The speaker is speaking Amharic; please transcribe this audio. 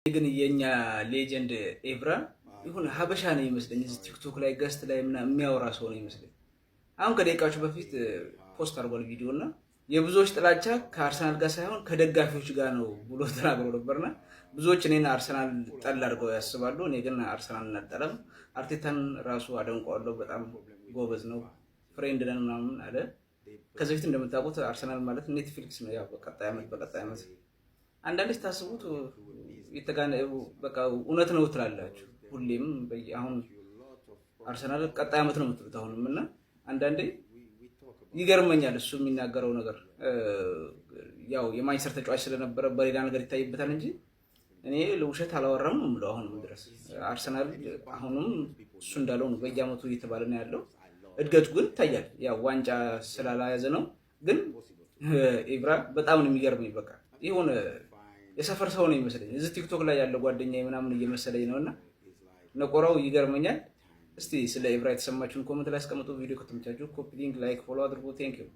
ግን የኛ legend ኤቭራ ይሁን ሀበሻ ነው ይመስለኝ። እዚህ ቲክቶክ ላይ guest ላይ ምናምን የሚያወራ ሰው ነው ይመስለኝ። አሁን ከደቂቃዎች በፊት post አድርጓል ቪዲዮ እና የብዙዎች ጥላቻ ከአርሰናል ጋር ሳይሆን ከደጋፊዎች ጋር ነው ብሎ ተናግሮ ነበርና ብዙዎች እኔን አርሰናል ጠል አድርገው ያስባሉ። እኔ ግን አርሰናል አልጠላም። አርቴታን ራሱ አደንቀዋለሁ። በጣም ጎበዝ ነው። Friend ነን ምናምን አለ። ከዚህ በፊት እንደምታውቁት አርሰናል ማለት ኔትፍሊክስ ነው። ያው በቀጣይ ዓመት አንዳንዴ ስታስቡት የተጋነ በቃ እውነት ነው ትላላችሁ። ሁሌም አሁን አርሰናል ቀጣይ ዓመት ነው የምትሉት አሁንም። እና አንዳንዴ ይገርመኛል እሱ የሚናገረው ነገር። ያው የማንቸስተር ተጫዋች ስለነበረ በሌላ ነገር ይታይበታል እንጂ እኔ ለውሸት አላወራም ነው የምለው። አሁንም ድረስ አርሰናል አሁንም እሱ እንዳለው ነው፣ በየዓመቱ እየተባለ ነው ያለው። እድገቱ ግን ይታያል። ያው ዋንጫ ስላላያዘ ነው። ግን ኢብራ በጣም ነው የሚገርመኝ። በቃ የሆነ የሰፈር ሰው ነው ይመስለኝ። እዚህ ቲክቶክ ላይ ያለው ጓደኛ ምናምን እየመሰለኝ ነው እና ነቆራው ይገርመኛል። እስቲ ስለ ኢብራ የተሰማችሁን comment ላይ አስቀምጡ። ቪዲዮ ከተመቻችሁ copy link፣ like፣ follow አድርጉ። Thank you.